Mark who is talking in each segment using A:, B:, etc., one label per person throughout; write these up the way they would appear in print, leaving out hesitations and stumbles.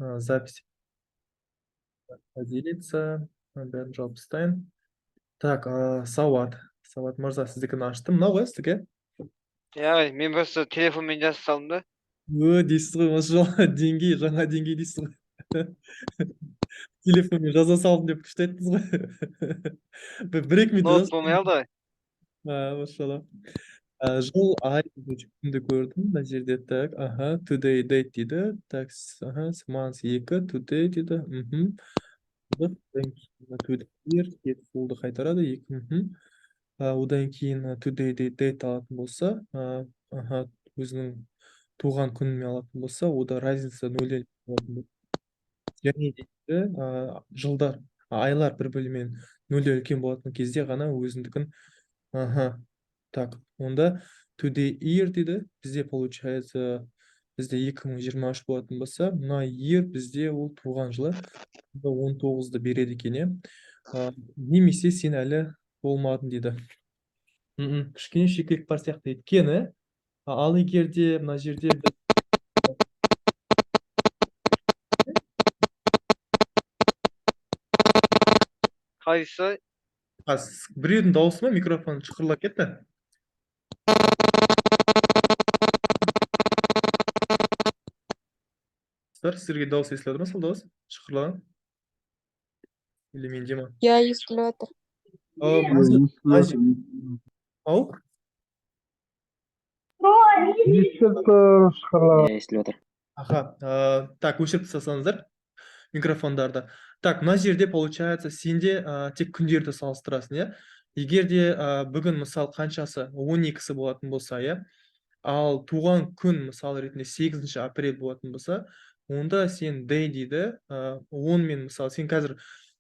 A: Запись поделиться, бәрін жауып тастайын. Так, Сауат. Сауат мырза, сіздікін аштым. Мынау ғой сіздікі?
B: Иә, мен просто телефонмен жазып салдым да.
A: Ö, дейсіз ғой, осы жолы деңгей, жаңа деңгей дейсіз ғой. Телефонмен жаза салдым деп күшті айттыңыз ғой. 1-2 минут
B: Ноут
A: жазып
B: болмай қалды ғой.
A: А, машалла. Жыл, ай, күнді көрдім мына жерде. Так, аха, today date дейді. Так, аха, month 2, today дейді. Одан кейін today year, екі қайтарады, екі, мхм. Одан кейін today date, date алатын болса, аха, өзінің туған күнімен алатын болса, ода разница нөлден болатын болса. Және дейді, жылдар, айлар бір бірімен нөлден үлкен болатын кезде ғана өзіндікін, аха. Так, онда today year дейді. Бізде получается, бізде 2023 болатын болса, мына year бізде ол туған жылы, онда 19-ды береді екен, иә. Немесе сен әлі болмадың дейді. Кішкене шикілік бар сияқты, өйткені ал егер де мына жерде біз
B: Қалайсыз?
A: Біреудің дауысы ма, микрофон шықырлап кетті. Сіздерге дауыс естіліп жатыр ма, сол дауыс шықырлаған? Или менде ма?
C: Иә, естіліп жатыр.
A: Ау?
D: Естіліп тұр, шықырлаған.
E: Иә, естіліп жатыр.
A: Аха, так, өшіріп тастасаңыздар микрофондарды. Так, мына жерде получается сенде тек күндерді салыстырасың, иә? Егер де бүгін, мысал, қаншасы, 12-сі болатын болса, иә? Ал туған күн, мысал ретінде, 8 апрель болатын болса, онда сен day дейді, 10 мен, мысалы, сен қазір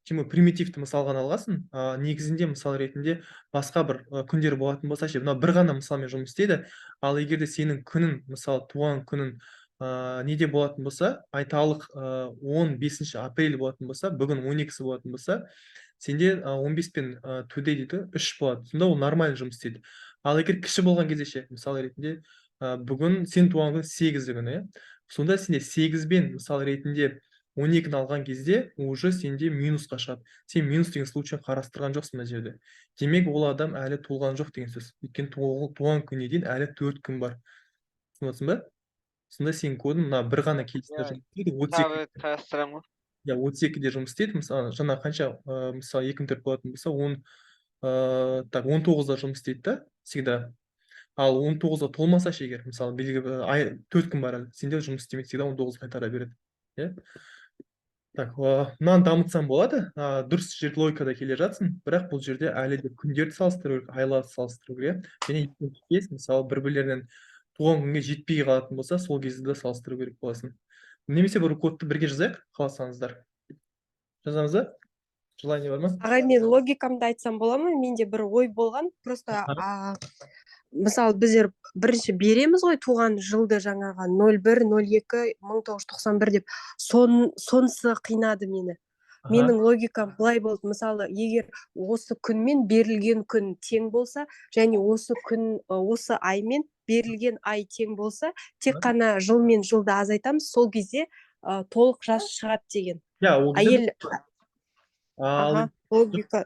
A: тем примитивті мысал ғана алғансың, негізінде, мысал ретінде, басқа бір күндер болатын болса ше, мынау бір ғана мысалмен жұмыс істейді. Ал егер де сенің күнің, мысалы, туған күнің неде болатын болса, айталық, 15 апрель болатын болса, бүгін 12-сі болатын болса, сенде 15 пен today дейді 3 болады. Сонда ол нормально жұмыс істейді. Ал егер кіші болған кезде ше, мысал ретінде, бүгін сен туған күн 8-і күні, иә? Сонда сенде 8 бен, мысал ретінде, 12-ні алған кезде уже сенде минусқа шығады. Сен минус деген случай қарастырған жоқсың мына жерде. Демек, ол адам әлі туылған жоқ деген сөз. Өйткені туған күніне дейін әлі 4 күн бар. Түсініп отырсың ба? Сонда сенің кодың мына бір ғана кейсте
B: Иә,
A: жұмыс істейді, 32.
B: Тағы қарастырамын ғой.
A: Иә, 32-де жұмыс істейді. Мысалы, жаңа қанша, мысалы, 2 4 болатын болса, 10, так, 19-да жұмыс істейді да, всегда. Ал 19-ға толмаса ше егер, мысалы, белгілі бір ай, 4 күн бар әлі, сенде жұмыс істемейді, всегда 19 қайтара береді. Иә? Так, мынаны дамытсам болады. Дұрыс жер логикада келе жатсың, бірақ бұл жерде әлі де күндерді салыстыру керек, айларды салыстыру керек, иә. Және екінші кейс, мысалы, бір бірлерінен туған күнге жетпей қалатын болса, сол кезде де салыстыру керек боласың. Немесе бір кодты бірге жазайық, қаласаңыздар. Жазамыз ба? Желание бар ма?
C: Ағай, мен логикамды айтсам бола ма? Менде бір ой болған. Просто мысалы, біздер бірінші береміз ғой туған жылды, жаңағы 01 02 1991 деп. Сонысы қинады мені. Менің логикам былай болды: мысалы, егер осы күнмен берілген күн тең болса және осы күн, осы аймен берілген ай тең болса, тек қана жыл мен жылды азайтамыз, сол кезде толық жас шығады деген.
A: Иә, ол кезде
C: әйел
A: ал
C: аха, логика.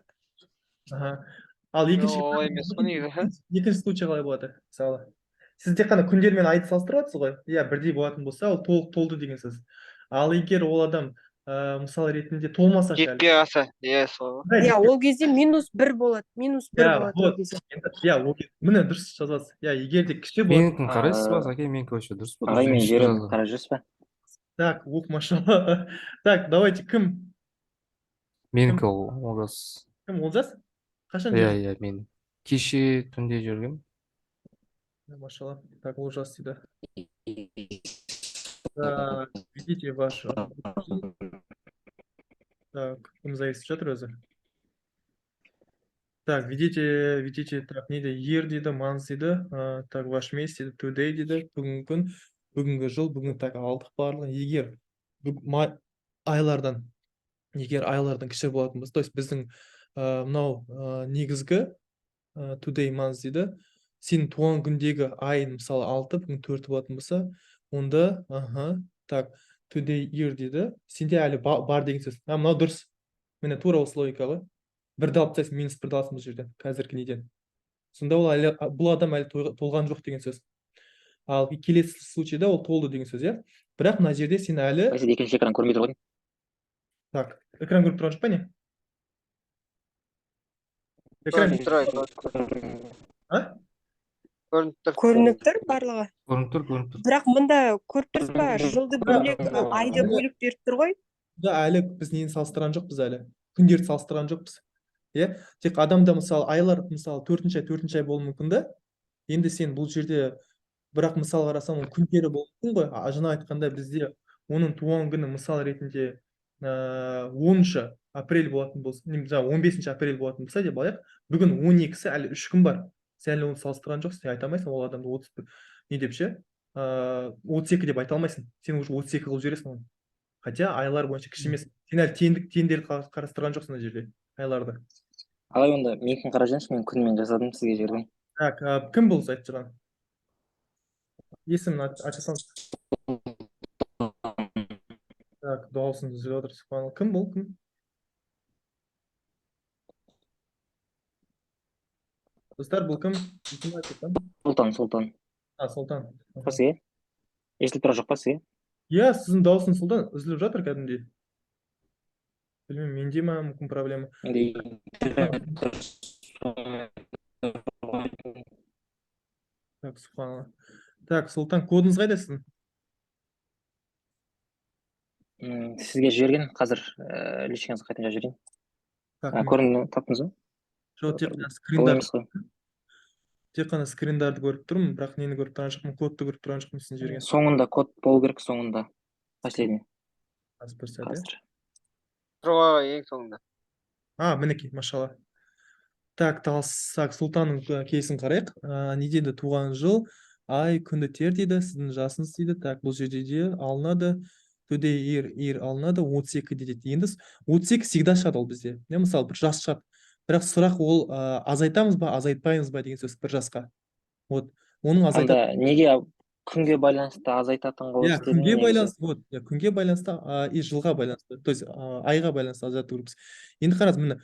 A: Аха. Ал екінші
B: Олай емес қой негізі.
A: Екінші случай қалай болады? Мысалы, сіз тек қана күндер мен айды салыстырып жатсыз ғой. Иә, бірдей болатын болса, ол толық толды деген сөз. Ал егер ол адам мысал ретінде толмаса ше әлі?
B: Жетпей қалса, иә, сол ғой.
C: Иә, ол кезде -1 болады, -1 болады ол
A: Вот.
C: кезде.
A: Енді, иә, ол міне, дұрыс жазасыз. Иә, егер де кіші болатын
F: Менікін қарайсыз ба, Заке? Менікі вообще дұрыс па?
E: Ағай, мен
F: Дұрыс
E: жіберемін,
F: жаздым.
E: қарап жүрсіз ба?
A: Так, ух, машалла. Так, давайте, кім?
F: Менікі ол Олжас.
A: Кім, Олжас? Қашан
F: Иә.
A: жібердің?
F: Иә, мен кеше түнде жібергенмін.
A: Машалла. Так, Олжас дейді. Так, введите ваш. Так, кім зависіп жатыр өзі? Так, введите, введите, так, не дейді, year дейді, month дейді, так, ваш месяц дейді, today дейді, бүгінгі күн, бүгінгі жыл, бүгін, так, алдық барлығын. Егер айлардан, егер айлардан кіші болатын болса, то есть біздің мынау негізгі today month дейді, сенің туған күндегі ай, мысалы, 6, бүгін 4 болатын болса, онда, аха, так, Today year дейді, сенде әлі бар деген сөз. А, мынау дұрыс, міне, тура осы логика ғой. Бірді алып тастайсың, минус бірді аласың бұл жерден қазіргі неден. Сонда ол әлі, бұл адам әлі толған жоқ деген сөз. Ал келесі случайда ол толды деген сөз, иә. Бірақ мына жерде сен әлі
E: Сіз екінші экран көрмей тұр ғой.
A: Так, экран көріп тұрған жоқ па, не? Экран
B: Көрініп тұр.
A: А?
B: Көрініп тұр.
C: Көрініп тұр барлығы.
F: Көрініп тұр, көрініп тұр.
C: Бірақ мында көріп тұрсыз ба, жылды бөлек, айды бөліп беріп тұр ғой.
A: Да, әлі біз нені салыстырған жоқпыз, әлі күндерді салыстырған жоқпыз, иә. Тек адамда, мысалы, айлар, мысалы, төртінші ай, төртінші ай болуы мүмкін да. Енді сен бұл жерде, бірақ, мысал қарасаң, ол күндері болуы мүмкін ғой. А жаңа айтқанда, бізде оның туған күні, мысал ретінде, 10 апрель болатын болса, жаңа 15 апрель болатын болса деп алайық. Бүгін 12-сі, әлі 3 күн бар. Сен әлі оны салыстырған жоқсың, сен айта алмайсың ол адамды 31 не деп ше, 32 деп айта алмайсың. Сен уже 32 қылып жібересің оны, хотя айлар бойынша кіші емес. Сен әлі теңдік, теңдерді қарастырған жоқсың мына жерде, айларды.
E: Ағай, онда менікін қарап жіберіңізші, мен күнімен жасадым, сізге жібердім.
A: Так, кім бұл айтып тұрған? Есімін айта салыңыз. Так, дауысың үзіліп отыр, субханалла. Кім бұл, кім? Достар, бұл кім? Кім айтып тұрған?
E: Сұлтан, Сұлтан.
A: А, Сұлтан.
E: Па сізге естіліп тұрған жоқ па, сізге?
A: Иә, сіздің дауысыңыз, Сұлтан, үзіліп жатыр кәдімгідей. Білмеймін, менде ма мүмкін проблема.
E: Менде интернет дұрыс.
A: Так, субханалла. Так, Сұлтан, кодыңыз қайда сіздің?
E: Сізге жіберген қазір, личкаңызға қайтадан жазып жіберейін.
A: Так.
E: А, көрінді, таптыңыз ба?
A: Жоқ, тек қана
E: Ол
A: скриндарды
E: емес қой.
A: Тек қана скриндарды көріп тұрмын, бірақ нені көріп тұрған жоқпын, кодты көріп тұрған жоқпын сіздің жіберген.
E: Соңында код болу керек, соңында, последний.
A: Қазір, бір сәт, иә.
E: Қазір.
B: Тұр ғой ең соңында.
A: А, мінекей, машалла. Так, так, Сұлтанның кейсін қарайық. Не дейді? Туған жыл, ай, күнді тер дейді, сіздің жасыңыз дейді. Так, бұл жерде де алынады. Today year, year алынады, 32 дейді. Енді 32 всегда шығады ол бізде. Не, мысалы, бір жас шығады. Бірақ сұрақ ол, азайтамыз ба, азайтпаймыз ба деген сөз бір жасқа. Вот. Оның азайта
E: Анда неге күнге байланысты азайтатын қылып
A: Иә,
E: істедің
A: күнге
E: негізі?
A: байланысты, вот, иә, күнге байланысты, и жылға байланысты, то есть айға байланысты азайту керекпіз. Енді қараңыз, міне,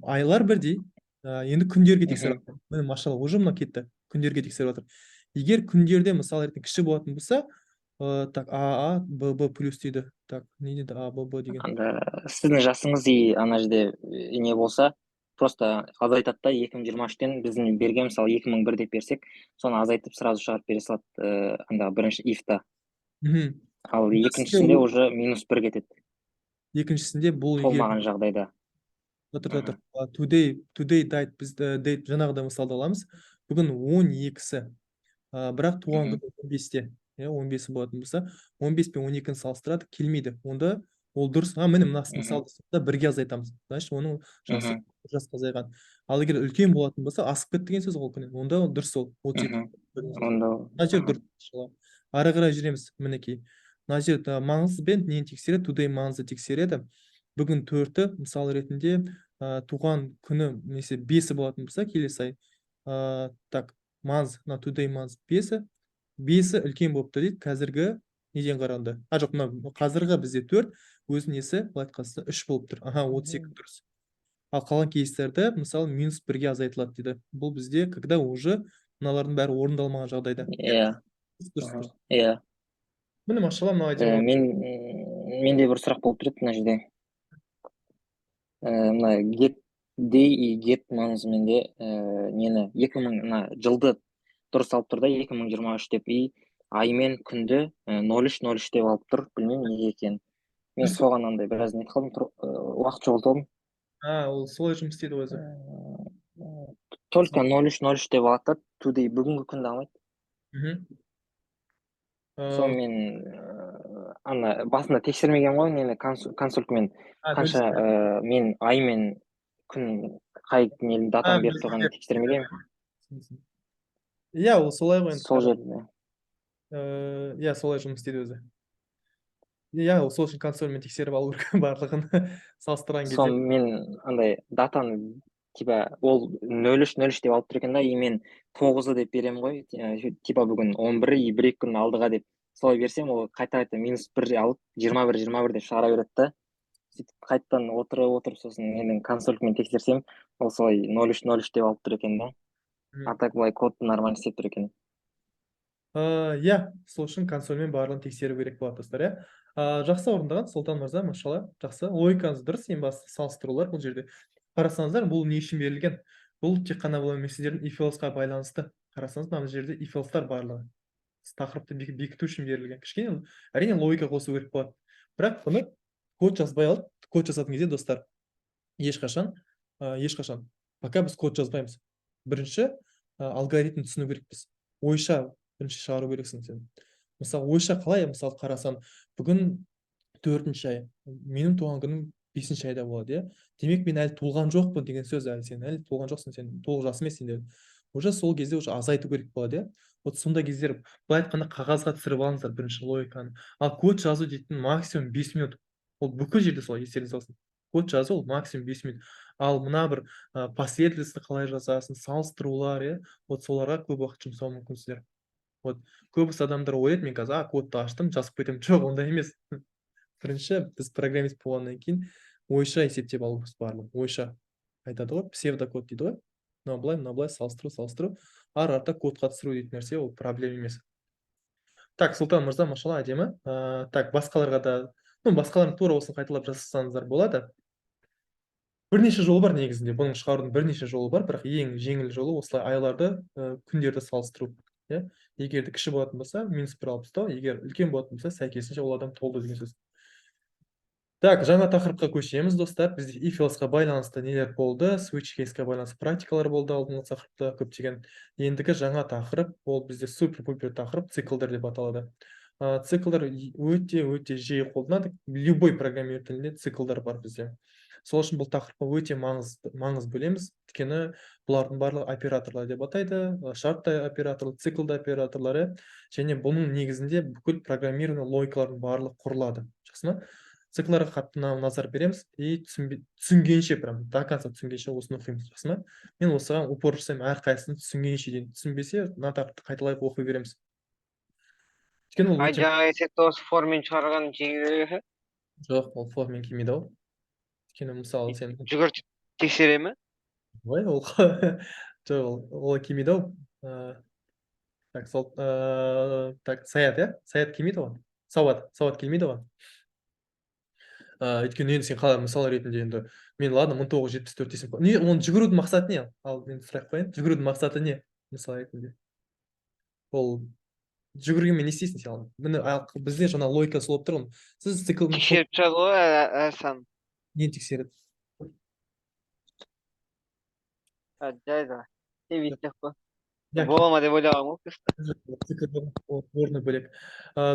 A: айлар бірдей, енді күндерге тексеріп жатыр. Міне, машалла, уже мына кетті. Күндерге тексеріп жатыр. Егер күндерде, мысалы ретінде, кіші болатын болса, так, А, А, Б, Б плюс дейді. Так, не дейді А, Б, Б деген?
E: Анда сіздің жасыңыз и ана жерде не болса, просто азайтады да. 2023-тен біздің берген, мысалы, 2001 деп берсек, соны азайтып, сразу шығарып бере салады, анда бірінші if-та. Ал
A: Сізде
E: екіншісінде уже минус бір кетеді.
A: Екіншісінде бұл егер
E: Толмаған жағдайда.
A: Тұр, тұр, тұр. Today date, біз date жаңағыдай мысалды аламыз. Бүгін 12-сі. Бірақ туған күні 15-те. Иә, 15-і болатын болса, 15 пен 12-ні салыстырады, келмейді. Онда ол дұрыс. А, міне, мына мысалды сонда бірге азайтамыз. Значит, оның жасы бір жасқа азайған. Ал егер үлкен болатын болса, асып кетті деген сөз ол күні. Онда ол дұрыс, ол 32
E: Мхм.
A: деген сөз.
E: Онда
A: Мына жер дұрыс. Иншалла. Ары қарай жүреміз, мінекей. Мына жерде month бен нені тексереді? Today month-ды тексереді. Бүгін төрті, мысал ретінде, туған күні немесе бесі болатын болса, келесі ай. Так, month, мына today month бесі. Бесі үлкен болып тұр дейді қазіргі неден қарағанда. А, жоқ, мына қазіргі бізде төрт, өзінің несі, былай айтқанда, үш болып тұр. Аха, 32 дұрыс. Ал қалған кейстерді, мысалы, минус бірге азайтылады дейді. Бұл бізде, когда уже мыналардың бәрі орындалмаған жағдайда.
E: Иә.
A: Дұрыс, дұрыс.
E: Иә.
A: Міне, машалла, мынау әдемі.
E: Менде бір сұрақ болып тұр еді мына жерде. Мына get day и get month менде нені 2000, мына жылды дұрыс алып тұр да, 2023 деп, и ай мен күнді 03.03 деп алып тұр, білмеймін неге екенін. Мен соған андай біраз нетіп қалдым, уақыт жоғалтып алдым.
A: А, ол солай жұмыс істейді ғой өзі.
E: Только 03.03 деп алады да, today, бүгінгі күнді алмайды. Соны мен ана басында тексермегенмін ғой нені, консолькамен қанша мен ай мен күн қай не датаны беріп тұрғанын тексермегенмін.
A: Иә, ол солай ғой енді.
E: Сол жерде.
A: Иә, солай жұмыс істейді өзі. Иә, ол сол үшін консольмен тексеріп алу керек барлығын салыстырған кезде.
E: Сол мен андай датаны типа ол 03.03 деп алып тұр екен да, и мен тоғызы деп беремін ғой, типа бүгін 11-і и бір екі күн алдыға деп. Солай берсем, ол қайта қайта -1 алып, 21, 21 деп шығара береді да. Сөйтіп қайтадан отырып отырып, сосын менің консолькамен тексерсем, ол солай 03, 03 деп алып тұр екен да. А так былай кодты нормально істеп тұр екен.
A: Иә, сол үшін консольмен барлығын тексеру керек болады, достар, иә. Жақсы орындаған, Сұлтан мырза, машалла, жақсы. Логикаңыз дұрыс, ең бастысы салыстырулар бұл жерде. Қарасаңыздар, бұл не үшін берілген? Бұл тек қана бұл емес, сіздердің if else-қа байланысты. Қарасаңыз, мына жерде if else-тар барлығы. Тақырыпты бекіту үшін берілген. Кішкене, әрине, логика қосу керек болады. Бірақ бұны код жазбай алып, код жазатын кезде, достар, ешқашан, ешқашан, пока біз код жазбаймыз. Бірінші алгоритм түсіну керекпіз. Ойша бірінші шығару керексің сен. Мысалы, ойша қалай, мысалы, қарасаң, бүгін төртінші ай, менің туған күнім бесінші айда болады, иә. Демек, мен әлі туылған жоқпын деген сөз, әлі сен әлі туылған жоқсың, сен толық жас емес сенде. Уже сол кезде уже азайту керек болады, иә. Вот сондай кездер, былай айтқанда, қағазға түсіріп алыңыздар бірінші логиканы. Ал код жазу дейтін максимум 5 минут. Ол бүкіл жерде солай, естеріңізде болсын. Код жазу ол максимум 5 минут. Ал мына бір последовательность қалай жазасың, салыстырулар, иә, вот соларға көп уақыт жұмсауы мүмкінсіздер. Вот көбісі адамдар ойлайды: мен қазір кодты аштым, жазып кетемін. Жоқ, ондай емес. Бірінші біз программист болғаннан кейін ойша есептеп алуымыз барлығын. Ойша айтады ғой, псевдокод дейді ғой. Мынау былай, мынау былай, салыстыру, салыстыру. Ары қарата кодқа түсіру дейтін нәрсе ол проблема емес. Так, Сұлтан мырза, машалла, әдемі. Так, басқаларға да, ну, басқалардың тура осыны қайталап жасасаңыздар болады. Бірнеше жолы бар негізінде, бұның шығарудың бірнеше жолы бар, бірақ ең жеңіл жолы осылай айларды, күндерді салыстыру. Иә? Егер де кіші болатын болса, -1 алып тастау, егер үлкен болатын болса, сәйкесінше ол адам толды деген сөз. Так, жаңа тақырыпқа көшеміз, достар. Бізде if else-қа байланысты нелер болды, switch case-ке байланысты практикалар болды алдыңғы тақырыпта көптеген. Ендігі жаңа тақырып, ол бізде супер-пупер тақырып, циклдар деп аталады. Циклдар өте өте жиі қолданады. Любой программирование тілінде циклдар бар бізде. Сол үшін бұл тақырыпқа өте маңыз бөлеміз. Өйткені бұлардың барлығы операторлар деп атайды, шартты операторлар, циклды операторлары және бұның негізінде бүкіл программирование логикаларының барлығы құрылады. Жақсы ма? Циклдарға қатты назар береміз и түсінгенше, прям до конца түсінгенше осыны оқимыз. Жақсы ма? Мен осыған упор жасаймын, әрқайсысын түсінгенше дейін. Түсінбесе, мына тақырыпты қайталай оқи береміз. Өйткені ол
B: Ай,
A: өте
B: жаңа есепті осы for-мен шығарған жеңілірек.
A: Жоқ, ол for-мен келмейді ау. Өйткені, мысалы, сен
B: Жүгіртіп тексере ме?
A: Ой, ол жоқ, ол олай келмейді ау. Так, сол, так, Саят, иә? Саят келмейді ғой. Сауат, Сауат келмейді ғой. Өйткені енді сен қалай, мысал ретінде, енді мен, ладно, 1974 десем, не, оның жүгірудің мақсаты не? Ал мен сұрақ қояйын. Жүгірудің мақсаты не? Мысал ретінде. Ол жүгіргенмен не істейсің сен ал? Міне, ал бізде жаңа логика сол болып тұр ғой. Сіз цикл
B: Тексеріп шығады ғой әр сан.
A: Нені тексереді?
B: А, жайды. Не бүйтіп қой.
A: Иә,
B: Бола ма деп ойлағанмын ғой просто.
A: Циклдің орны бөлек.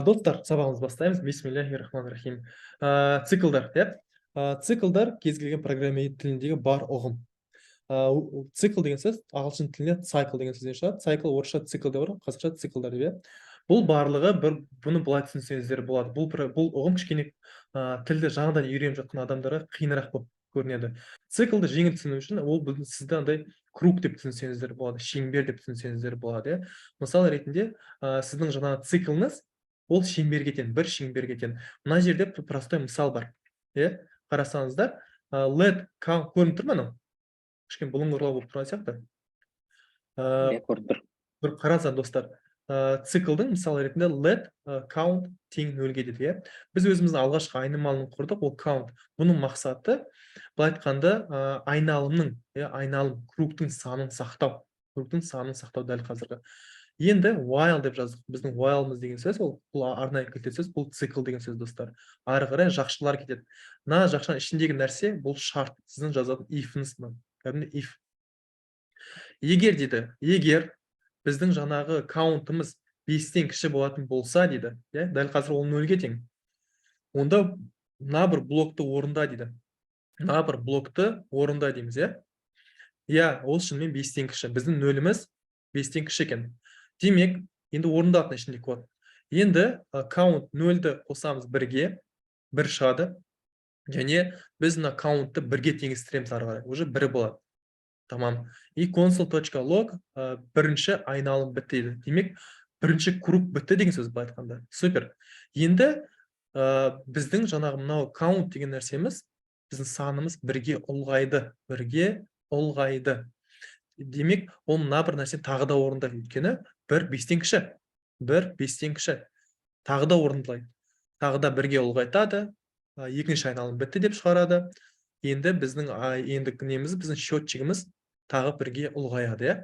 A: Достар, сабағымызды бастаймыз. Бисмиллахи рахмани рахим. Циклдар, иә? Циклдар кез келген программирование тіліндегі бар ұғым. Цикл деген сөз ағылшын тілінде cycle деген сөзден шығады. Cycle орысша цикл деп бар, қазақша циклдар деп, иә. Бұл барлығы бір, бұны былай түсінсеңіздер болады. Бұл ұғым кішкене тілді жаңадан үйреніп жатқан адамдарға қиынырақ болып көрінеді. Циклді жеңіл түсіну үшін ол біздің сізді андай круг деп түсінсеңіздер болады, шеңбер деп түсінсеңіздер болады, иә. Мысал ретінде, сіздің жаңағы цикліңіз ол шеңберге тең, бір шеңберге тең. Мына жерде простой мысал бар. Иә, қарасаңыздар, let count көрініп тұр ма анау? Кішкене бұлыңғырлау болып тұрған сияқты.
E: Иә, көрініп тұр.
A: Бір қараңыздар, достар. Циклдың мысал ретінде let count тең нөлге дедік, иә. Біз өзіміздің алғашқы айнымалыны құрдық, ол count. Бұның мақсаты, былай айтқанда, айналымның, иә, айналым, кругтың санын сақтау. Кругтың санын сақтау дәл қазіргі. Енді while деп жаздық. Біздің while'ымыз деген сөз ол, бұл арнайы кілтті сөз, бұл цикл деген сөз, достар. Ары қарай жақшалар кетеді. Мына жақшаның ішіндегі нәрсе бұл шарт. Сіздің жазатын if-іңіз мына. Кәдімгі if. Егер дейді, егер біздің жаңағы count-ымыз 5-тен кіші болатын болса дейді, иә, дәл қазір ол нөлге тең. Онда мына бір блокты орында дейді. Мына бір блокты орында дейміз, иә? Иә, ол шынымен 5-тен кіші. Біздің нөліміз 5-тен кіші екен. Демек, енді орындалатын ішінде код. Енді count нөлді қосамыз бірге, бір шығады. Және біз мына count-ты бірге теңестіреміз ары қарай. Уже бір болады. Тамам. И console.log бірінші айналым бітті дейді. Демек, Бірінші круг бітті деген сөз, былай айтқанда. Супер. Енді біздің жаңағы мынау count деген нәрсеміз, біздің санымыз бірге ұлғайды, бірге ұлғайды. Демек, ол мына бір нәрсені тағы да орындайды, өйткені бір бестен кіші, бір бестен кіші. Тағы да орындайды, тағы да бірге ұлғайтады, екінші айналым бітті деп шығарады. Енді біздің енді неміз, біздің счетчигіміз тағы бірге ұлғаяды, иә.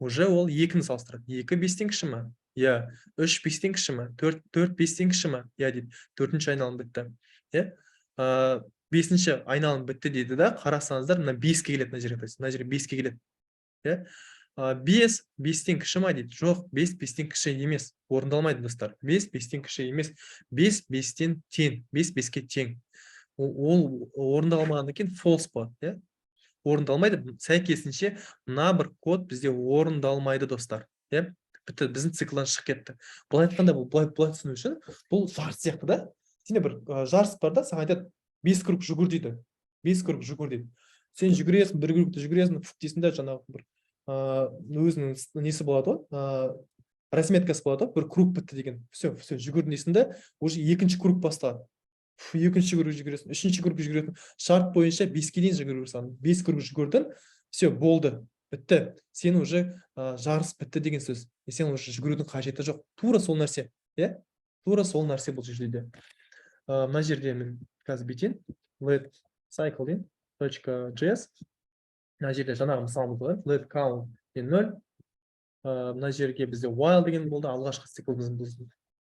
A: Уже ол екіні салыстырады. Екі бестен кіші ма? Иә. Үш бестен кіші ма? Төрт, төрт бестен кіші ма? Иә дейді. Төртінші айналым бітті, иә. Бесінші айналым бітті дейді да. Қарасаңыздар, мына беске келеді мына жерге, то есть мына жерге беске келеді, иә. Бес бестен кіші ма дейді. Жоқ, бес бестен кіші емес, орындалмайды, достар. Бес бестен кіші емес, бес бестен тең, бес беске тең. Ол орындалмағаннан кейін false болады, иә, орындалмайды. Сәйкесінше, мына бір код бізде орындалмайды, достар, иә. Бітті, біздің циклдан шығып кетті. Былай айтқанда, бұл былай түсіну үшін, бұл жарыс сияқты да. Сенде бір жарыс бар да, саған айтады: «Бес круг жүгір», — дейді. «Бес круг жүгір», — дейді. Сен жүгіресің, бір кругты жүгіресің, фук дейсің да, жаңағы бір өзінің несі болады ғой, разметкасы болады ғой, бір круг бітті деген. Все, все, жүгірдім дейсің да, уже екінші круг басталады. Фу, екінші круг жүгіресің, үшінші круг жүгіресің. Шарт бойынша беске дейін жүгіру керексің. Бес круг жүгірдің, все, болды, бітті. Сен уже жарыс бітті деген сөз. И сен уже жүгірудің қажеті жоқ. Тура сол нәрсе, иә, тура сол нәрсе бұл жерде де. Мына жерде мен қазір бүйтейін: let cycle дейін, точка js. Мына жерде жаңағы мысалымыз бар: let count тең нөл. Мына жерге бізде while деген болды, алғашқы циклымыз. Біз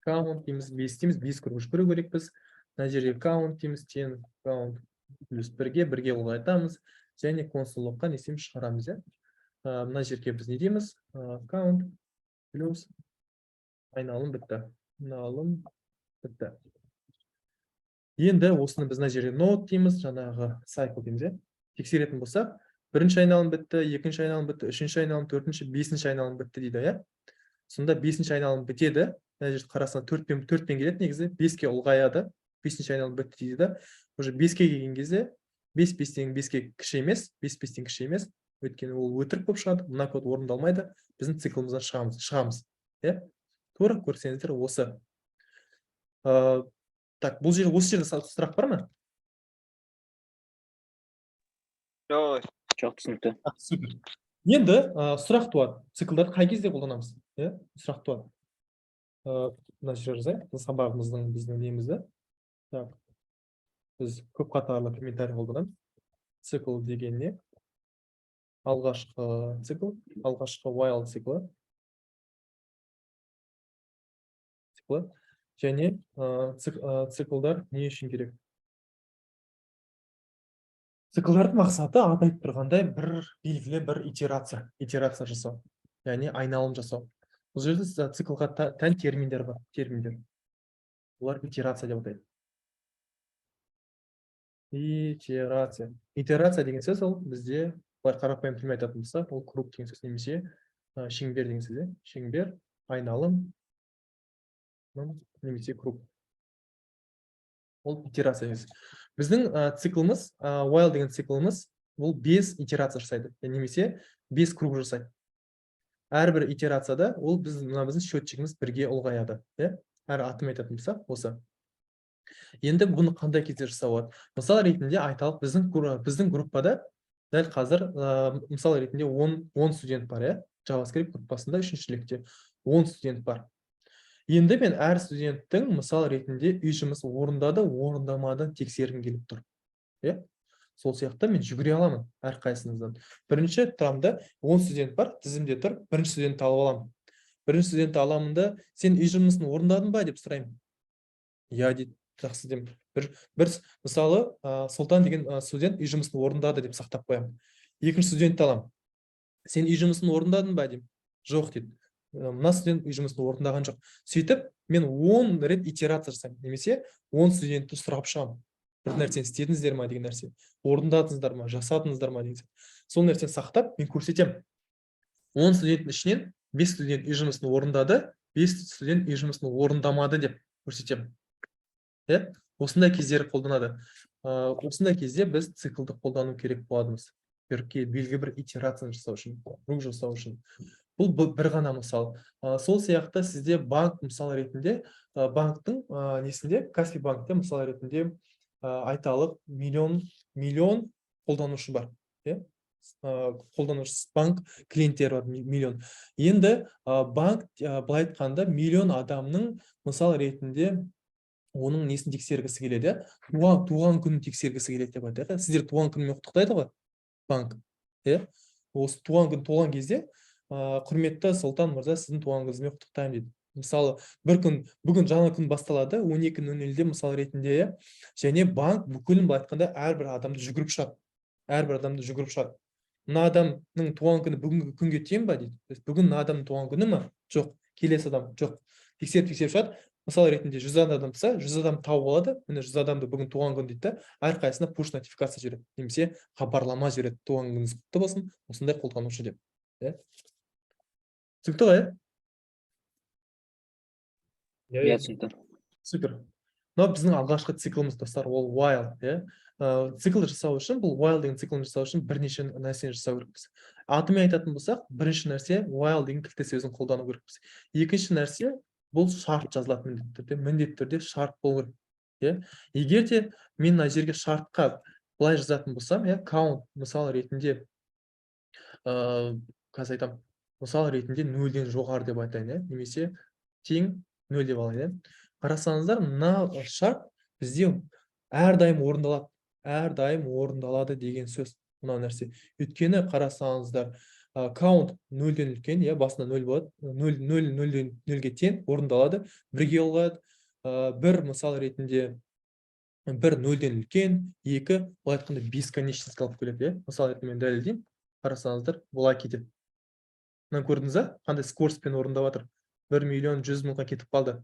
A: count дейміз, бес дейміз, бес круг жүгіру керекпіз. Мына жерге count дейміз, тең count плюс бірге, бірге ұлғайтамыз және console log қа не істейміз? Шығарамыз, иә. Мына жерге біз не дейміз? Count плюс айналым бітті, айналым бітті. Енді осыны біз мына жерге node дейміз, жаңағы cycle дейміз, иә. Тексеретін болсақ, бірінші айналым бітті, екінші айналым бітті, үшінші айналым, төртінші, бесінші айналым бітті дейді, иә. Сонда бесінші айналым бітеді. Мына жерде қарасаң, төртпен, төртпен келеді негізі, беске ұлғаяды. Бесінші айналым бітті дейді да. Уже беске келген кезде бес бестен беске кіші емес, бес бестен кіші емес, өйткені ол өтірік болып шығады. Мына код орындалмайды, біздің циклымыздан шығамыз, иә. Тура көрсеңіздер, осы. Так, бұл жер, осы жерде сұрақ бар ма?
B: Жоқ.
E: Жоқ, түсінікті.
A: А, супер. Енді сұрақ туады: циклдарды қай кезде қолданамыз, иә? Сұрақ туады. Мына жерге жазайық бұл сабағымыздың, біздің немізді. Так, біз көп қатарлы комментарий қолданамыз. Цикл деген не? Алғашқы цикл, алғашқы while циклы және циклдар не үшін керек? Циклдардың мақсаты, аты айтып тұрғандай, бір белгілі бір итерация жасау, яғни айналым жасау. Бұл жерде циклға тән терминдер бар, терминдер. Олар итерация деп атайды. Итерация. Итерация деген сөз, ол бізде былай қарапайым тілмен айтатын болсақ, ол круг деген сөз немесе шеңбер деген сөз, иә. Шеңбер, айналым немесе круг. Ол итерация деген сөз. Біздің циклымыз, while деген циклымыз, бұл 5 итерация жасайды немесе 5 круг жасайды. Әрбір итерацияда ол біз мына біздің счетчигіміз бірге ұлғаяды, иә. Әр атымен айтатын болсақ, осы. Енді бұны қандай кезде жасауға болады? Мысал ретінде айталық, біздің группада дәл қазір мысал ретінде 10 10 студент бар, иә. JavaScript группасында үшінші лекте 10 студент бар. Енді мен әр студенттің, мысал ретінде, үй жұмысы орындады, орындамады тексергім келіп тұр. Иә? Сол сияқты мен жүгіре аламын әрқайсыңыздан. Бірінші тұрамын да, 10 студент бар, тізімде тұр, бірінші студентті алып аламын. Бірінші студентті аламын да, «Сен үй жұмысын орындадың ба?» деп сұраймын. «Иә», — дейді. «Жақсы», — деймін. Бір мысалы, Сұлтан деген студент үй жұмысын орындады деп сақтап қоямын. Екінші студентті аламын. «Сен үй жұмысын орындадың ба?» деймін. «Жоқ», — дейді. Мына студент үй жұмысын орындаған жоқ. Сөйтіп, мен 10 рет итерация жасаймын немесе 10 студентті сұрап шығамын. Бір нәрсені істедіңіздер ма деген нәрсе. Орындадыңыздар ма, жасадыңыздар ма деген сияқты. Сол нәрсені сақтап, мен көрсетемін. 10 студенттің ішінен 5 студент үй жұмысын орындады, 5 студент үй жұмысын орындамады деп көрсетемін. Иә? Осындай кездері қолданады. Осындай кезде біз циклді қолдану керек боладымыз. Бір белгілі бір итерацияны жасау үшін, круг жасау үшін. Бұл бір ғана мысал. Сол сияқты сізде банк, мысал ретінде, банктің несінде, Каспи банкте, мысал ретінде, айталық, миллион миллион қолданушы бар, иә. Қолданушы, банк клиенттері бар миллион. Енді банк, былай айтқанда, миллион адамның, мысал ретінде, оның несін тексергісі келеді, иә, туған күнін тексергісі келеді деп айтайық, иә. Сіздер туған күнімен құттықтайды ғой банк, иә. Осы туған күн толған кезде: «Құрметті Сұлтан мырза, сіздің туған күніңізбен құттықтаймын», – дейді. Мысалы, бір күн, бүгін жаңа күн басталады 12:00-де, мысал ретінде, иә. Және банк бүкілін, былай айтқанда, әрбір адамды жүгіріп шығады, әрбір адамды жүгіріп шығады. «Мына адамның туған күні бүгінгі күнге тең ба?» – дейді. То есть бүгін мына адамның туған күні ма? Жоқ. Келесі адам? Жоқ. Тексеріп, тексеріп шығады. Мысал ретінде, 100 адам болса, 100 адам тауып алады. «Міне, 100 адамды бүгін туған күн», – дейді да, әрқайсысына пуш нотификация жібереді немесе хабарлама жібереді: «Туған күніңіз құтты болсын, осындай қолданушы», – деп, иә. Түсінікті ғой, иә?
E: Иә, түсінікті.
A: Супер. Мынау біздің алғашқы циклымыз, достар, ол while, иә. Цикл жасау үшін, бұл while деген циклін жасау үшін бірнеше нәрсені жасау керекпіз. Атымен айтатын болсақ, бірінші нәрсе – while деген кілтті сөзін қолдану керекпіз. Екінші нәрсе – бұл шарт жазылады міндетті түрде, міндетті түрде шарт болу керек, иә. Егер де мен мына жерге шартқа былай жазатын болсам, иә, count, мысал ретінде, қазір айтамын, мысал ретінде, нөлден жоғары деп айтайын, иә, немесе тең нөл деп алайын, иә. Қарасаңыздар, мына шарт бізде әрдайым орындалады, әрдайым орындалады деген сөз мынау нәрсе. Өйткені қарасаңыздар, count нөлден үлкен, иә, басында нөл болады, нөл, нөл, нөлден, нөлге тең, орындалады, бірге ұлғаяды. Бір, мысал ретінде, бір нөлден үлкен, екі, былай айтқанда, бесконечность алып келеді, иә. Мысал ретінде, мен дәлелдеймін. Қарасаңыздар, бұлай кетеді. Мына көрдіңіз ба, қандай скорость пен орындап жатыр? 1 100 000-ға кетіп қалды.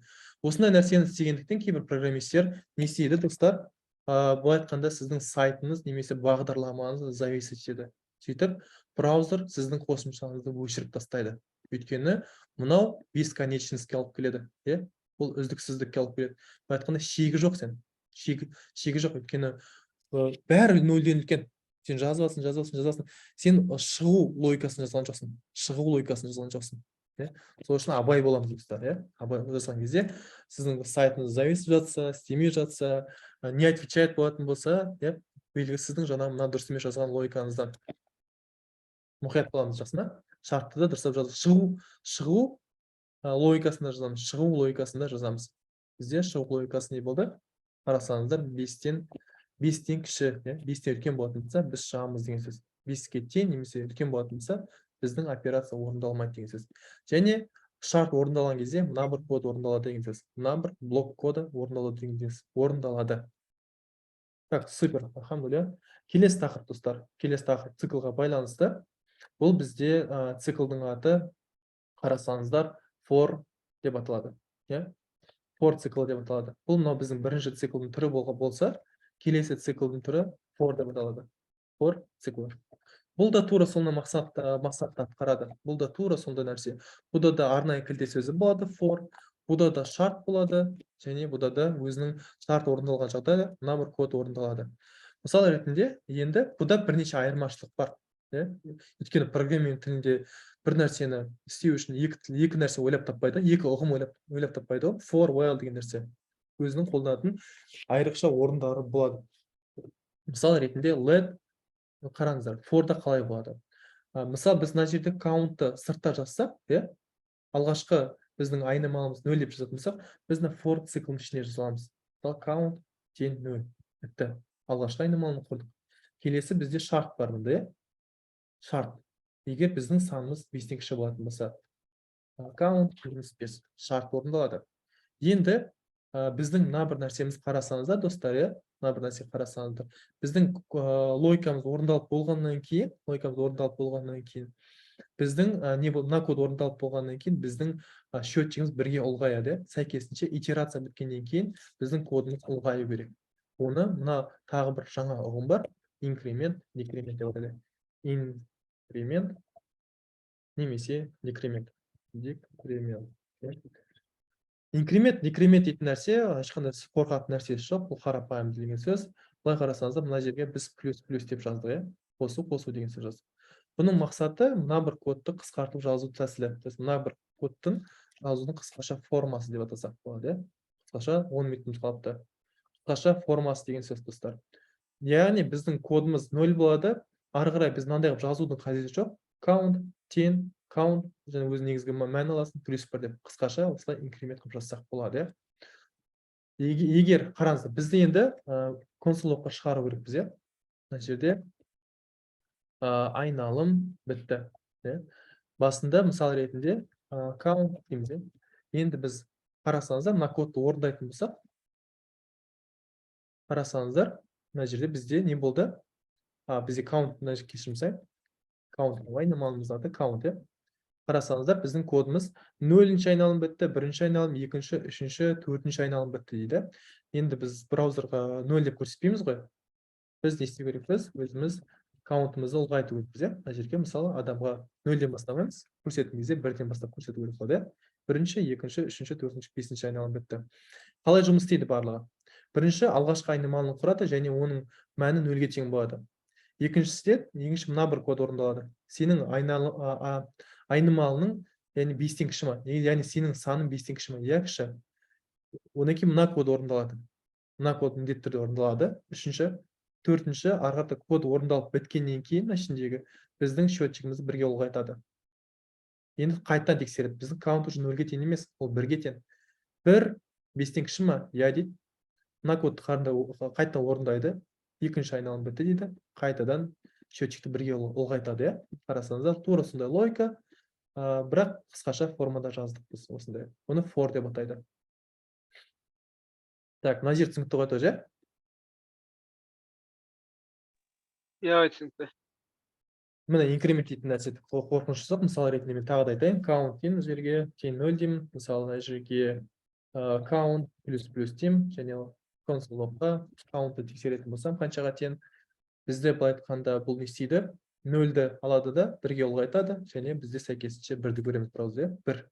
A: Осындай нәрсені істегендіктен, кейбір программисттер не істейді, достар? Былай айтқанда, сіздің сайтыңыз немесе бағдарламаңыз зависать етеді. Сөйтіп, браузер сіздің қосымшаңызды өшіріп тастайды, өйткені мынау бесконечность ке алып келеді, иә, бұл үздіксіздікке алып келеді. Былай айтқанда, шегі жоқ, сен шегі жоқ, өйткені бәрі нөлден үлкен. Сен жазып жатрсың, жазып жатрсың, жазасың, сен шығу логикасын жазған жоқсың, шығу логикасын жазған жоқсың, иә. Сол үшін абай боламыз, достар, иә. Абай жасаған кезде, сіздің сайтыңыз зависіп жатса, істемей жатса, не отвечает болатын болса, иә, белгісі сіздің жаңағы мына дұрыс емес жазған логикаңыздан. Мұқият боламыз, жақсы ма? Шартты да дұрыстап жазу, шығу логикасында жазамыз, шығу логикасында жазамыз. Бізде шығу логикасы не болды? Қарасаңыздар, 5-тен кіші, иә, 5-тен үлкен болатын болса, біз шығамыз деген сөз. 5-ке тең немесе үлкен болатын болса, біздің операция орындалмайды деген сөз. Және шарт орындалған кезде мына бір код орындалады деген сөз, мына бір блок коды орындалады деген сөз, орындалады. Так, супер, альхамдулилля. Келесі тақырып, достар, келесі тақырып циклға байланысты. Бұл бізде циклдың аты, қарасаңыздар, for деп аталады, иә, for циклы деп аталады. Бұл мынау біздің бірінші циклдың түрі болған болса, келесі циклдың түрі for деп аталады, for циклы. Бұл да тура сондай мақсатты атқарады. Бұл да тура сондай нәрсе. Бұда да арнайы кілте сөзі болады for, бұда да шарт болады және бұда да өзінің шарт орындалған жағдайда мына бір код орындалады. Мысал ретінде, енді бұда бірнеше айырмашылық бар, иә. Өйткені программирование тілінде бір нәрсені істеу үшін екі нәрсе ойлап таппайды, екі ұғым ойлап таппайды ғой. For, while деген нәрсе өзінің қолданатын айрықша орындары болады. Мысал ретінде, let, қараңыздар, for да қалай болады? Мысалы, біз мына жерде count ты сыртта жазсақ, иә, алғашқы біздің айнымалымыз нөл деп жазатын болсақ, біз мына for циклінің ішіне жаза аламыз. Мысалы, count тең нөл, бітті, алғашқы айнымалыны құрдық. Келесі бізде шарт бар мында, иә. Шарт: егер біздің санымыз 5-тен кіші болатын болса, count минус 5, шарт орындалады. Енді біздің мына бір нәрсеміз, қарасаңыздар, достар, иә, мына бір нәрсе, қарасаңыздар, біздің логикамыз орындалып болғаннан кейін, логикамыз орындалып болғаннан кейін, біздің не мына код орындалып болғаннан кейін, біздің счетчиг іміз бірге ұлғаяды, иә. Сәйкесінше, итерация біткеннен кейін біздің кодымыз ұлғаю керек. Оны мына тағы бір жаңа ұғым бар, инкремент, декремент деп аталады. Инкремент немесе декремент, декремент, иә. Инкремент, декремент дейтін нәрсе ешқандай қорқатын нәрсесі жоқ, бұл қарапайым деген сөз. Былай қарасаңыздар, мына жерге біз плюс плюс деп жаздық, иә, қосу, қосу деген сөз жаздық. Бұның мақсаты мына бір кодты қысқартып жазу тәсілі. То есть мына бір кодтың жазудың қысқаша формасы деп атасақ болады, иә. Қысқаша 10 минутымыз қалыпты. Қысқаша формасы деген сөз, достар. Яғни біздің кодымыз 0 болады. Ары қарай біз мынандай қылып жазудың қажеті жоқ. Count, тең, count және өзінің негізгі мәнін аласың, плюс 1 деп қысқаша осылай инкремент қылып жазсақ болады, иә. Егер қараңыздар, бізді енді console log-қа шығару керекпіз, иә. Мына жерде айналым бітті, иә. Басында мысал ретінде count дейміз, иә. Енді біз қарасаңыздар, мына кодты орындайтын болсақ, қарасаңыздар, мына жерде бізде не болды? Бізде count, мына жерге кешірім сұраймын. Count, айнымалымыздың аты count, иә. Қарасаңыздар, біздің кодымыз нөлінші айналым бітті, бірінші айналым, екінші, үшінші, төртінші айналым бітті дейді. Енді біз браузерға 0 деп көрсетпейміз ғой. Біз не істеу керекпіз? Өзіміз count-ымызды ұлғайту керекпіз, иә. Мына жерге мысалы адамға 0-ден бастамаймыз, көрсеткен кезде 1-ден бастап көрсету керек болады, иә. Бірінші, екінші, үшінші, төртінші, бесінші айналым бітті. Қалай жұмыс істейді барлығы? Бірінші алғашқы айнымалыны құрады және оның мәні 0-ге тең болады. Екіншісі, екінші мына бір код орындалады. Сенің айнымалының, яғни 5-тен кіші ма? Яғни сенің саның 5-тен кіші ма? Иә, кіші. Одан кейін мына код орындалады. Мына код міндетті түрде орындалады. Үшінші, төртінші, ары қарата код орындалып біткеннен кейін мына ішіндегі біздің счетчигімізді бірге ұлғайтады. Енді қайтадан тексереді. Біздің count уже 0-ге тең емес, ол 1-ге тең. 1 5-тен кіші ма? Иә дейді. Мына кодты қайтадан орындайды. Екінші айналым бітті дейді. Қайтадан счетчикті бірге ұлғайтады, иә. Қарасаңыздар, тура сондай логика, бірақ қысқаша формада жаздық біз осындай. Бұны for деп атайды. Так, мына жер түсінікті ғой тоже, иә?
B: Иә, түсінікті.
A: Міне инкремент дейтін нәрсе қорқыныш жоқ. Мысал ретінде мен тағы да айтайын. Count деймін мына жерге, тең 0 деймін. Мысалы, мына жерге count плюс плюс деймін және console log-қа count-ты тексеретін болсам, қаншаға тең? Бізде былай айтқанда бұл не істейді? 0-ді алады да бірге ұлғайтады және бізде сәйкесінше 1-ді көреміз браузерде, иә? 1.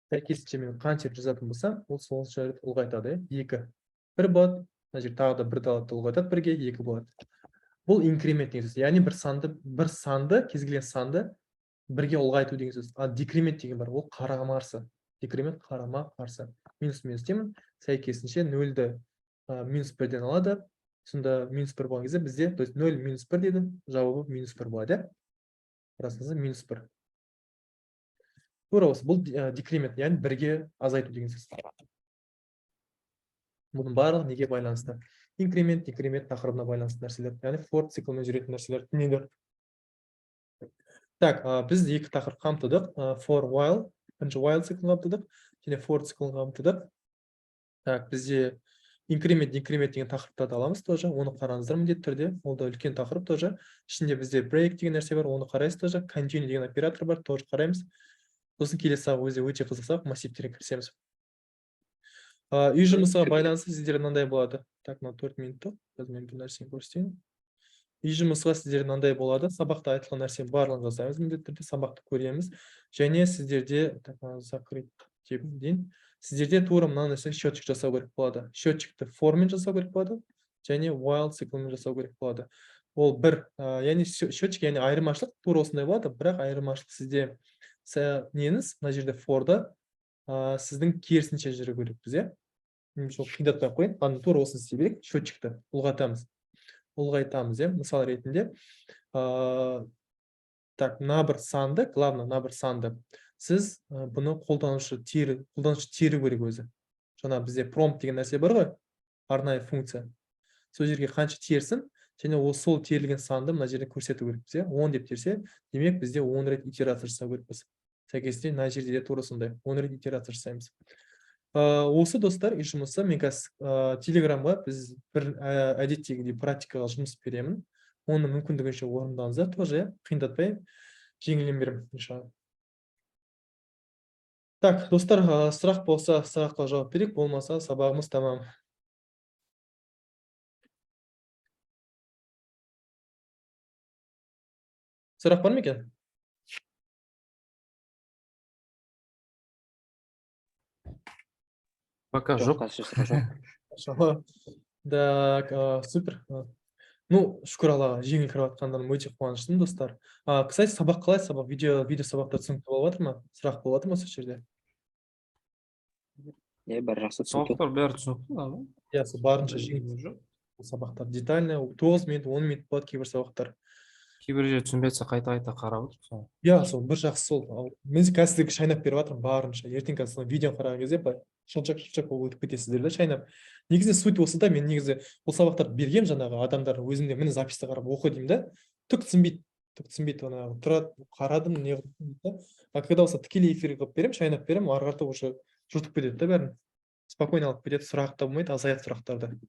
A: Сәйкесінше мен қанша рет жазатын болсам, ол сонша рет ұлғайтады, иә? 2. 1 болады. Мына жерде тағы да 1-ді алады да ұлғайтады бірге, 2 болады. Бұл инкремент деген сөз. Яғни бір санды, кез келген санды бірге ұлғайту деген сөз. Ал декремент деген бар, ол қарама-қарсы. Декремент қарама-қарсы. Минус минус деймін. Сәйкесінше 0-ді минус 1-ден алады. Сонда минус 1 болған кезде бізде, то есть 0 минус 1 дейді, жауабы минус 1 болады, иә? Қарасаңыздар, минус 1. Тура осы, бұл декремент, яғни бірге азайту деген сөз. Бұның барлығы неге байланысты? Инкремент, декремент тақырыбына байланысты нәрселер, яғни for циклмен жүретін нәрселер, дүниелер. Так, біз екі тақырып қамтыдық. For while, бірінші while циклін қамтыдық, және for циклін қамтыдық. Так, бізде инкремент, декремент деген тақырыптарды аламыз тоже, оны қараңыздар міндетті түрде, ол да үлкен тақырып тоже. Ішінде бізде break деген нәрсе бар, оны қарайсыз тоже, continue деген оператор бар, тоже қараймыз. Сосын келесі сабақ өзі өте қызық сабақ, массивтерге кірісеміз. Үй жұмысына байланысты сіздер мынандай болады. Так, мына 4 минуттық, қазір мен бір нәрсені көрсетейін. Үй жұмысқа сіздер мынандай болады. Сабақта айтылған нәрсенің барлығын жасаймыз міндетті түрде, сабақты көреміз. Және сіздерде, так, мына закрыть деп дейін. Сіздерде тура мына нәрсе счетчик жасау керек болады. Счетчикті for-мен жасау керек болады және while циклмен жасау керек болады. Ол бір, яғни счетчик, яғни айырмашылық тура осындай болады, бірақ айырмашылық сізде неңіз, мына жерде for-да, сіздің керісінше жүру керекпіз, иә? Немесе ол қиындатпай ақ қояйын. Ладно, тура осыны істей берейік. Счетчикті ұлғайтамыз. Ұлғайтамыз, иә? Мысал ретінде, так, мына бір санды, главное, мына бір санды сіз бұны қолданушы теру керек өзі. Жаңа бізде промпт деген нәрсе бар ғой, арнайы функция. Сол жерге қанша терсін, және ол сол терілген санды мына жерде көрсету керекпіз, иә? 10 деп терсе, демек бізде 10 рет итерация жасау керекпіз. Сәйкесінше мына жерде де тура сондай 10 рет итерация жасаймыз. Осы достар үй жұмысы. Мен қазір Телеграмға біз бір әдеттегідей практикаға жұмыс беремін. Оны мүмкіндігінше орындаңыздар тоже, иә? Қиындатпай жеңілден беремін, иншалла. Так, достар, сұрақ болса, сұраққа жауап берейік, болмаса сабағымыз тамам. Сұрақ бар ма екен?
F: Пока
E: Жоқ,
F: жоқ.
E: қазір сұрақ жоқ.
A: Иншалла. Так, супер. Ну, шүкір Аллаға, жеңіл кіріп жатқандарым, өте қуаныштымын, достар. А, кстати, сабақ қалай, сабақ, видео сабақтар түсінікті болып жатыр ма? Сұрақ болып жатыр ма сол жерде?
E: Иә, бәрі жақсы, түсінікті.
F: Сабақтар бәрі түсінікті, да?
A: Иә, сол барынша жеңіл
F: Жоқ.
A: сабақтар, детально, 9 минут, 10 минут болады кейбір сабақтар.
F: Кейбір жер түсінбей жатса, қайта қайта қарап отырып соны.
A: Иә, сол бір жақсы сол. Ал мен қазір сіздерге шайнап беріп жатырмын барынша. Ертең қазір сол видеоны қараған кезде былай шылжақ шылжақ болып өтіп кетесіздер да, шайнап. Негізінде суть осы да. Мен негізі бұл сабақтарды бергем жаңағы адамдар өзімде, міне, запись ті қарап оқы деймін да, түк түсінбейді, түк түсінбейді. Ана тұрады, қарадым, не қылдым дейді да. А когда осы тікелей эфир қылып беремін, шайнап беремін, ары қарата уже жұтып кетеді да, бәрін спокойно алып кетеді, сұрақ та болмайды, азаяды сұрақтар.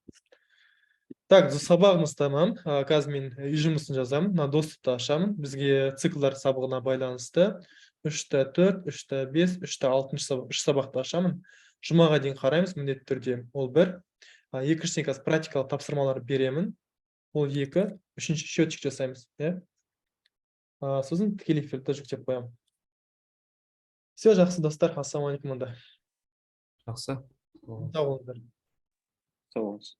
A: Так, сабағымыз тамам. Қазір мен үй жұмысын жазамын, мына доступ ты ашамын. Бізге циклдар сабағына байланысты 3,4, 3,5, 3,6-шы сабақ, үш сабақты ашамын. Жұмаға дейін қараймыз міндетті түрде. Ол бір. Екіншісіне қазір практикалық тапсырмалар беремін. Ол екі. Үшінші, счетчик жасаймыз. Иә? Сосын тікелей эфирді жүктеп қоямын. Все, жақсы, достар. Ассалаумағалейкум онда.
F: Жақсы.
A: Сау болыңыздар.
E: Сау болыңыз.